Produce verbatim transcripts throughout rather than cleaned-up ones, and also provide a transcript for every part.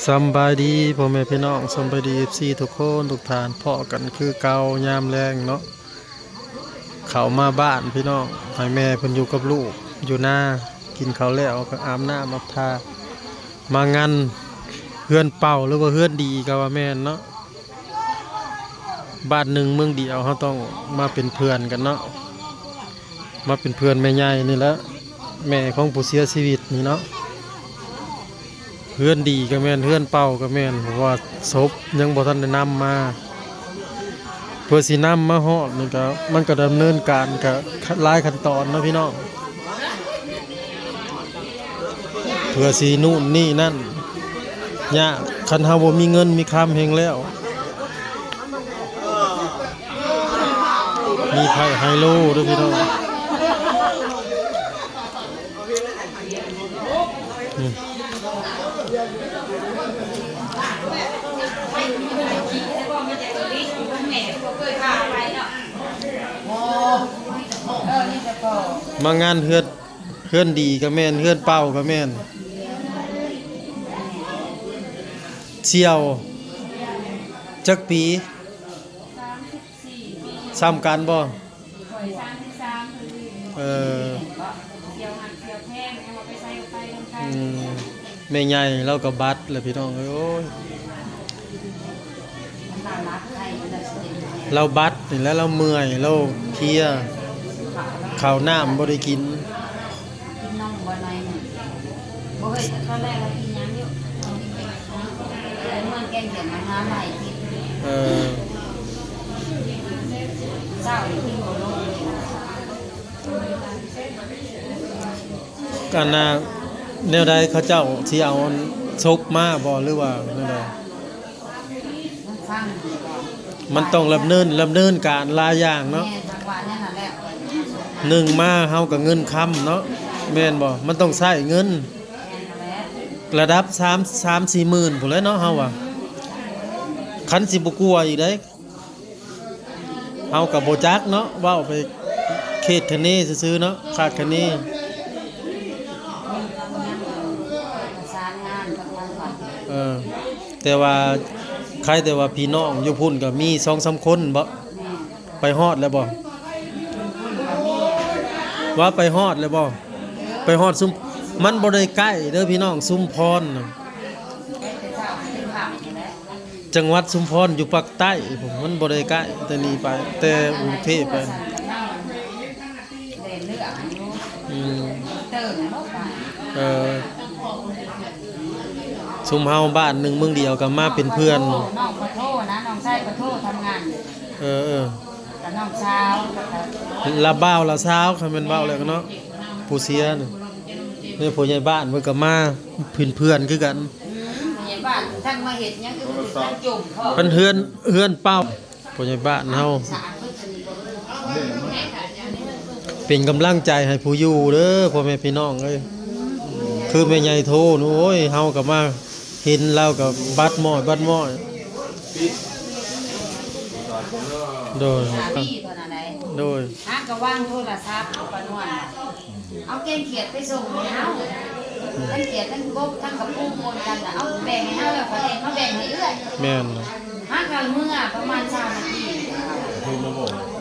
สำบายดีพ่อแม่พี่น้อง สำบายดี เอฟซี ทุกคนทุกท่าน พ้อกันคือเก่ายามแลงเนาะ เข้ามาบ้านพี่น้อง ให้แม่เพิ่นอยู่กับลูก อยู่นา กินข้าวแล้วก็อาบน้ำอาบท่า มางานเฮือนเป่าหรือว่าเฮือนดีก็ว่าแม่นเนาะ บ้านหนึ่งเมืองเดียว เราต้องมาเป็นเพื่อนกันเนาะ มาเป็นเพื่อนแม่ใหญ่นี่แหละ แม่ของผู้เสียชีวิตนี่เนาะ เฮือนดีก็แม่น เฮือนเป่าก็แม่น เพราะว่าศพยังบ่ทันได้นำมา เพื่อสินำมาฮอดนี่ก็ มันก็ดำเนินการก็หลายขั้นตอนเนาะพี่น้อง เพื่อสินู่นนี่นั่น ยาก คันเฮาบ่มีเงินมีคำแฮงแล้ว มีไพ่ไฮโลด้วยพี่น้อง อืม มางานเฮือน เฮือนดีก็แม่น เฮือนเป่าก็แม่น เสี่ยว จักปี ซ้ำกันบ่ เออ อืม แม่ใหญ่เราก็บัดแหละพี่น้องเอ้ย โอ้ย เราบัดนี่แหละ เราเมื่อย เราเพลีย ข้าวน้ำบ่ได้กิน กินนมบ่หน่อยหนึ่ง บ่เฮ้ย ตอนแรกเรากินยังอยู่ เออ เมืองแกงเขียดมาหาใหม่กิน เออ เศร้าอยู่ที่หัวโลกเลย อันน่ะ แนวใดเขาเจ้าสิเอาศพมาบ่ หรือว่าแนวใด มันต้องดำเนิน ดำเนินการหลายอย่างเนาะ แม่น จังหวะนั้นน่ะแหละ หนึ่งมาเฮาก็เงินคำเนาะ แม่นบ่ มันต้องใช้เงิน แม่นนั่นแหละ ระดับสาม สามสี่หมื่นพู้นแหละเนาะ เฮาว่า คันสิบ่กลัวอีกเด้ เฮาก็บ่จักเนาะ เว้าไปคาดคะเนซื่อๆเนาะ คาดคะเน ประสานงานกับทางวัด เออ แต่ว่า ใครแต่ว่าพี่น้องอยู่พุ้นก็มีสองสามคนบ่ แม่น ไปฮอดแล้วบ่ ว่าไปฮอดแล้วบ่ ไปฮอดชุม มันบ่ได้ใกล้เด้อพี่น้อง ชุมพรน่ะ ไปแต่เช้าไปถึงค่ำนี่แหละ จังหวัดชุมพรอยู่ภาคใต้พุ้น มันบ่ได้ใกล้แต่นี่ไป แต่กรุงเทพฯไป แดนเลือกอยู่ อืม เติมบ่ไป เออ ชุมเฮาบ้านหนึ่งเมืองเดียวก็มาเป็นเพื่อน น้องขอโทษนะ น้องชายขอโทษทำงาน เออ เออ กับน้องสาว กับ ละบ่าวละสาว คันแม่นเว้าแล้วก็เนาะ ผู้เสียน่ะ นี่ผู้ใหญ่บ้านเพิ่นก็มาเป็นเพื่อนคือกัน อืม ผู้ใหญ่บ้านทั้งมาเฮ็ดหยังคือบ่ถึงทั้งจุ่มพ่อ เพิ่นเฮือน เฮือนเป่า ผู้ใหญ่บ้านเฮา เป็นกำลังใจให้ผู้อยู่เด้อ พ่อแม่พี่น้องเอ้ย คือแม่ใหญ่โทน โอ้ย เฮาก็มาเห็นลาวก็บัดม้อย บัดม้อย โดย สามีเพิ่นนั่นแหละ โดย หากะวางโทรศัพท์เอาปานวน เอาแกงเขียดไปส่งให้เฮา ทั้งเขียดทั้งกบทั้งกะปูปนกันน่ะ เอาแบ่งให้เฮาแล้วก็ได้มาแบ่งให้เอื้อย แม่น หากะเมื่อประมาณสามนาที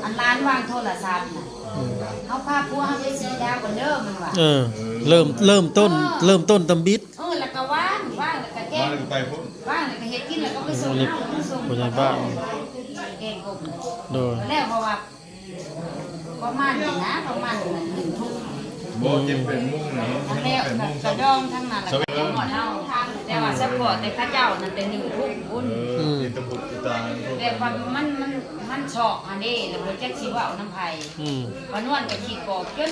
อันร้านวางโทรศัพท์น่ะ อืม เฮาพาผัวเฮาไปสีดาวกันเด้อ มันว่า เออ เริ่ม เริ่มต้น เออ เริ่มต้นตำบิด เออ แล้วก็วาง วางแล้วก็แกง วางแล้วก็ไปพุ้น วางแล้วก็เฮ็ดกิน แล้วก็ไปส่ง อันนี้ เฮา ไปส่ง ผู้ใหญ่บ้าน แกงกบ โดย แล้วเพราะว่า ประมาณนี้นะ ประมาณหนึ่งทุ่ม บ่ เจ็ดแปดโมงนะ ทั้งแล้ว แปดโมง กระดองทั้งนั้น แล้วก็ยังหมดเฮา แต่ว่าเฉพาะแต่เขาเจ้านั่นแต่หนึ่งทุ่มพุ้น เออ อืม ติดตะบุดติดตา แบบว่ามัน มัน มันช็อกหั้นเด้ แล้วบ่จักสิเว้านำไผ อืม ป้านวลก็คิดบอกจน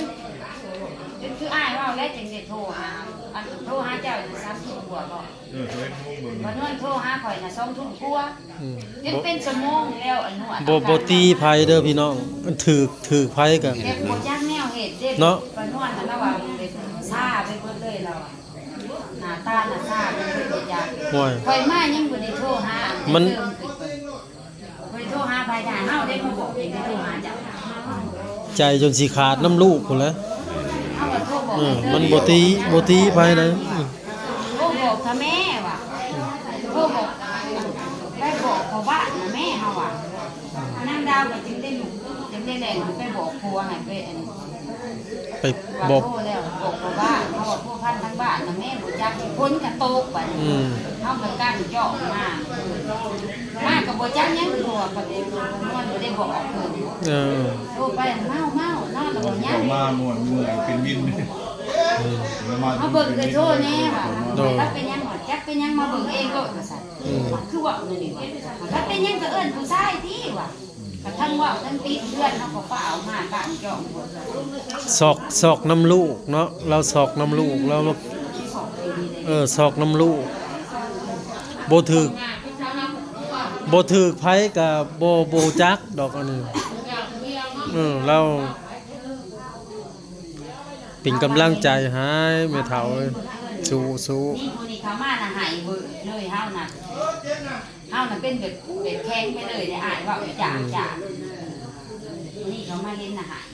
จนคืออ้ายเว้าแล้วจังได้โทรหา อันโทรหาเจ้าอยู่สามทุ่มกว่าบ่ เออ สิบเอ็ดโมงเบิ่ง ป้านวลโทรหาข่อยน่ะสองทุ่มกว่า อืม ยังเป็นชั่วโมงแล้ว อันนวด บ่ บ่ตีไผเด้อพี่น้อง ถืก ถืกไผกะ แต่บ่จักแนวเฮ็ดเด้ เนาะ ป้านวลน่ะ ลาวว่าแบบชาไปเบิดเลยลาวอะ หน้าตาน่ะชาไปเบิดเลยจ้ะ โอ้ย ข่อยมายังบ่ได้โทรหา มัน เริ่มขึ้นไป บ่ได้โทรหาไผจ้ะ เฮาได้มาบอกเองได้โทรหาเจ้า ใจจนสิขาดนำลูกพุ้นแหละ เฮาก็โทรบอก เออ มันบ่ตี บ่ตีไผเลย โทรบอกถ้าแม่ว่ะ โทรบอกไปบอกพ่อบ้านนะแม่เฮาอ่ะนางดาวก็จึงได้ลุกจึงได้แล่นไปบอกผัวให้ไปอันไปบอกโทรแล้วบอกพ่อบ้านเขาว่าผัวพันทั้งบ้านนะแม่บ่จักฝนกระตกบัดนี้อืมเฮาก็กั้นจอกมามาก็บ่จักหยังผัวก็เลยมันบ่ได้บอกเพิ่นเออโทรไปเมาเมานอนแล้วบ่ยังเขามาม่วนเมื่อยเป็นวิน มาเบิ่งคือโทษแน่ว่ะโดยถ้าเป็นหยังหมอจักเป็นหยังมาเบิ่งเองโลดว่าซั่นอืมคือว่านั่นนี่ว่าถ้าเป็นหยังก็เอิ้นผู้ชายติว่ะกระทั่งว่าทั้งติดเพื่อนเขาก็ฟ้าเอามาตั้งจ้องซอกซอกน้ำลูกเนาะเราซอกน้ำลูกเรามาเออซอกน้ำลูกบ่ถืกบ่ถืกไผก็บ่บ่จักดอกอันนี้เออเรา เป็นกำลังใจให้แม่เฒ่าเอ้ยสู้ๆนี่ผู้นี้เขามาน่ะหายเบิดเลยเฮาน่ะเฮาน่ะเป็นแบบแบบแข็งไปเลยได้อ้ายเว้าจากจากนี่เขามาเห็นน่ะหาย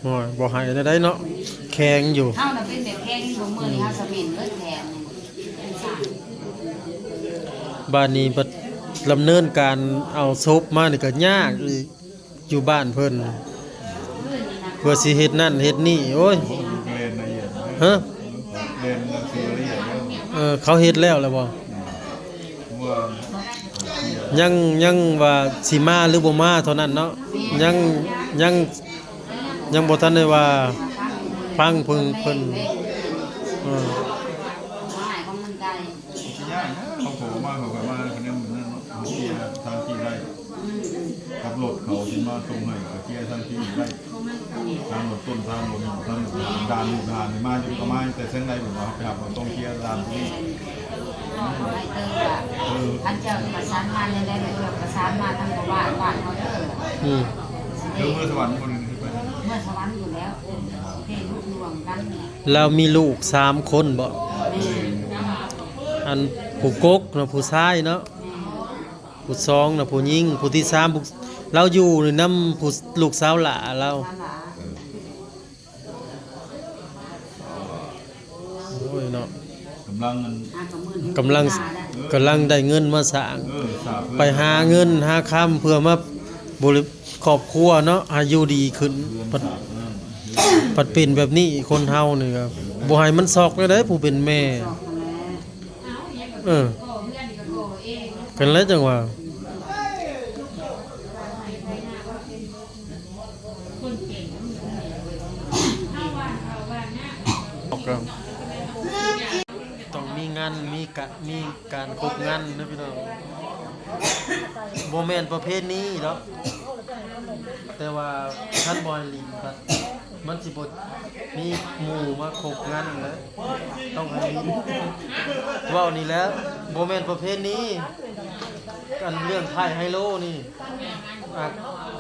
โอ้ยบ่หายได้เนาะแข็งอยู่เฮาน่ะเป็นแบบแข็งอยู่มื้อนี้เฮาสะเม็นเบิดแขนนี่เป็นสั่นบาดนี้บัดดำเนินการเอาศพมานี่ก็ยากอีก อยู่บ้านเพิ่นเพื่อสิเฮ็ดนั่นเฮ็ดนี่โอ้ยฮะเออเขาเฮ็ดแล้วแล้วบ่ยังยังว่าสิมาหรือบ่มาเท่านั้นเนาะยังยังยังบ่ทันได้ว่าฟังเพิ่นเพิ่นเออ สิยากนะเขาขอมาเขาก็มาคะแนนเหมือนนั้นเนาะเขาเชียร์ทางที่ได้ขับรถเขาสิมาส่งให้เขาเชียร์ทางที่ได้ทางรถต้นทางบนทางด่านลูกด่านนี่มาอยู่ก็มาแต่เส้นใดผมว่าไปหาคนต้องเชียร์ด่านที่นี่เออท่านเจ้าประสานงานยังได้เลยประสานมาทางบ้านบ้านเขาเด้ออืมเดี๋ยวเมืองสวรรค์คนหนึ่งไปเมืองสวรรค์อยู่แล้วเทศลูกดวงกันเนี่ย ลาวมีลูกสามคนบ่ อันผู้กกเนาะผู้ชายเนาะ ผู้สองเนาะผู้หญิง ผู้ที่สามผู้ลาวอยู่นำผู้ลูกสาวหล้าลาว โอ้ยเนาะ กำลังมันกำลังกำลังได้เงินมาสร้าง เออสร้างเพื่อไปหาเงินหาคำเพื่อมาบริ ครอบครัวเนาะให้อยู่ดีขึ้น เพื่อนปัดสร้างนั่น ปัดเป็นแบบนี้คนเฮานี่ครับบ่ให้มันซอกได้เด้ผู้เป็นแม่ เออ กันแล้วจังหวะ ต้องมีงานมีกะมีการครบงานนะพี่น้องบ่แม่นประเพณีดอกแต่ว่าคันบ่ให้หลิ้นบัดมันสิบ่มีหมู่มาครบงานนั่นแหละต้องให้หลิ้นเว้านี่แหละบ่แม่นประเพณีอันเรื่องไพ่ไฮโลนี่ อ่ะ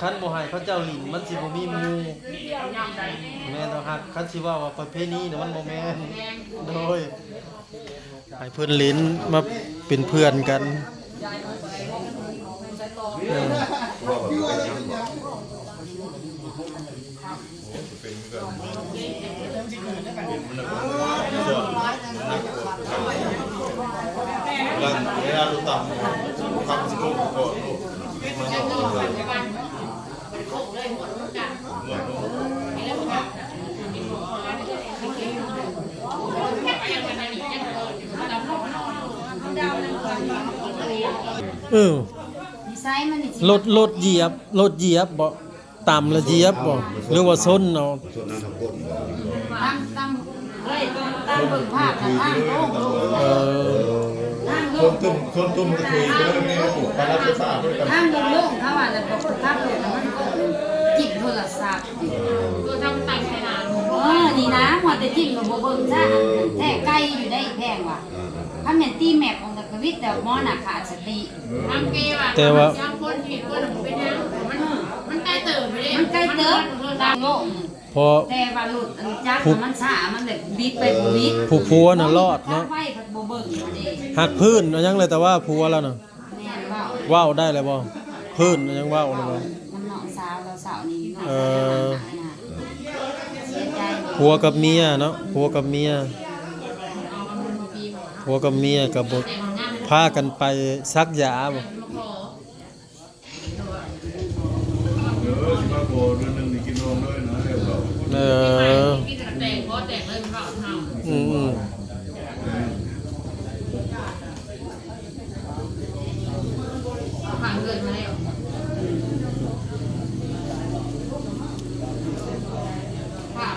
คันบ่ให้เขาเจ้าหลิ้นมันสิบ่มีหมู่แม่นบ่ฮักคันสิว่าว่าประเพณีน่ะมันบ่แม่นโดยให้เพิ่นหลิ้นมาเป็นเพื่อนกันเออ เวลาเราตำคำสิโก้ก่อนลูกมันก็เออ รถ รถเหยียบ รถเหยียบบ่ ต่ำละเหยียบบ่ หรือว่าซนเอา ตั้งตั้งเฮ้ยตั้งเบิ่งภาพนะทางโลกเออ ทางโลกคนตุ้มคนตุ้มกระถุยไปแล้วแม่ก็ปลูกปลาลัดไฟฟ้าเพื่อกันทางโลกเขาว่าแล้วก็ขับรถมันก็จิบโทรศัพท์อยู่ตัวทำตังขนาดเออนี่นะมัวแต่จิบกับบ่เบิ่งซะแท้ไกลอยู่ได้แพงว่ะถ้าแม่นตีแมปของตะกวิดแต่หมอน่ะขาดสติ แต่ว่า มันใกล้เติบเลยมันใกล้เติบตามโลกพอแต่ว่ารถอันจักรผู้มันช้ามันแบบบิดไปบ่บิดผู้ผัวน่ะรอดเนาะจักไว้พัดบ่เบิ่งเด้หักพื้นเอายังเลยแต่ว่าผัวแล้วน่ะแม่นเว้าเว้าได้เลยบ่พื้นเอายังเว้าเลยบ่มันน้องสาวเราสาวนี่น้องเออสาวหายนะเสียใจผัวกับเมียเนาะผัวกับเมีย ผัวกับเมียกับบ่ พากันไปสักยาบ่ เออสิมาขอเดือนหนึ่งนี่กินนมด้วยนะเดี๋ยวเรา เออ มีแต่แตกเพราะแตกเลยมันก็เอาเท่า อืมอืม ผ่านเกินมาแล้วผ่าน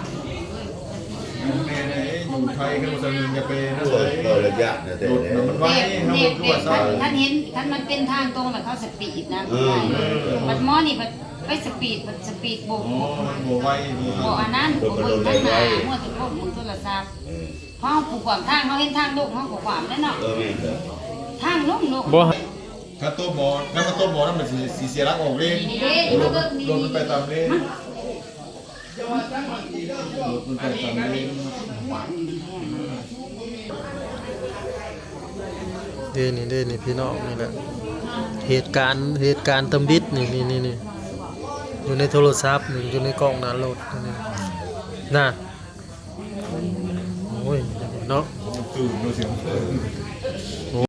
แม่ในอยู่ไทยก็จะมีจะไปนั่น เปิ เล ด ย เปิดระยะนะแต่ รถ เนี่ย มันไว เนี่ย เขา เนี่ย คือว่า เนี่ย สาย ท่านเห็นท่านมันเป็นทางตรงแล้วเขาสปีดนะ เออ บัดหมอนี่บัดไปสปีดบัดสปีดบ่ อ๋อบ่ไวบ่ บ่อันนั้นบ่เบิ่งทางหน้ามัวแต่พวกมึงโทรศัพท์ เออ เพราะผู้ขวางทางเขาเห็นทางลงเขาก็ขวางแล้วเนาะ เออแม่นเด้อ ทางลงลง บ่ ถ้าตัวบอถ้ามันตัวบอนั่นมันสีสีเสียหลักออกเลย นี่เด้ รถ เบิ่งนี่ รถมันไปตามเลนรถมันไปตามเลน เด้นี่เด้นี่พี่น้องนี่แหละ เหตุการณ์เหตุการณ์ตำบิดนี่นี่นี่นี่อยู่ในโทรศัพท์นี่อยู่ในกล้องหน้ารถนี่น่ะ โอ้ย เนาะ ตื่นมาเสียง